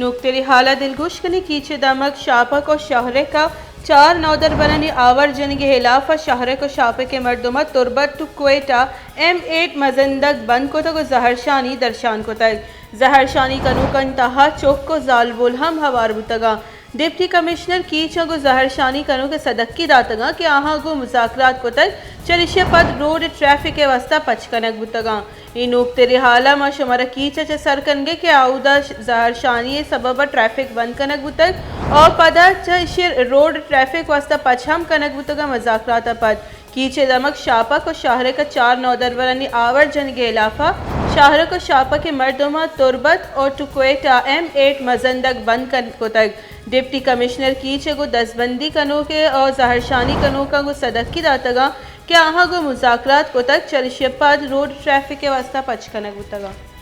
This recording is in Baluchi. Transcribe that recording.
نوکتریں حال ءَ دلگوش کنیں۔ کیچ ءِ دمگ شاپک ءُ شاہرک ءَ چار نودربرانی آور جنگ ءِ ہلاف ءَ شاہرک ءُ شاپک ءِ مردم ءَ تربت ٹو کوئٹہ ایم ایٹ مزندگ بند کتگ ءُ زہرشانی درشان کتگ۔ زہرشانی کنوکانی تہا چک ءُ زالبول ہم ہوار بوتگ اَنت۔ ڈپٹی کمشنر کیچ ءَ گوں زہرشانی کنوک ءَ سدکی داتگ اَنت کہ آہاں گوں مذاکرات کتگ، چریشی ءَ پد روڈ ٹریفک ءِ واستہ پچ کنگ بوتگ اَنت۔ اے نوکتریں حال ءَ ما شمارا کیچ ءَ چہ سر کنگ ءَ کہ آودا ش-، زہرشانی ءِ سبب ءَ ٹریفک بند کنگ بوتگ ءُ پدا چہ ایشی ءَ روڈ ٹریفک واستہ پچ ہم کنگ بوتگ اَنت۔ مذاکرات ءَ پد کیچ ءِ دمگ شاپک ءُ شاہرک ءَ چار نودربرانی آور جنگ ءِ ہلاف ءَ شاہرک ءُ شاپک ءِ مردماں تربت ءُ ٹو کوئٹہ ایم ایٹ مزندگ بند کن-، کتگ۔ ڈپٹی کمشنر کیچ ءَ گوں دزبندی کنوک ءُ زہرشانی کنوکاں گوں سدکی داتگ اَنت کہ آہاں گوں مذاکرات کتگ، چریشی ءَ پد روڈ ٹریفک ءِ واستہ پچ کنگ بوتگ اَنت۔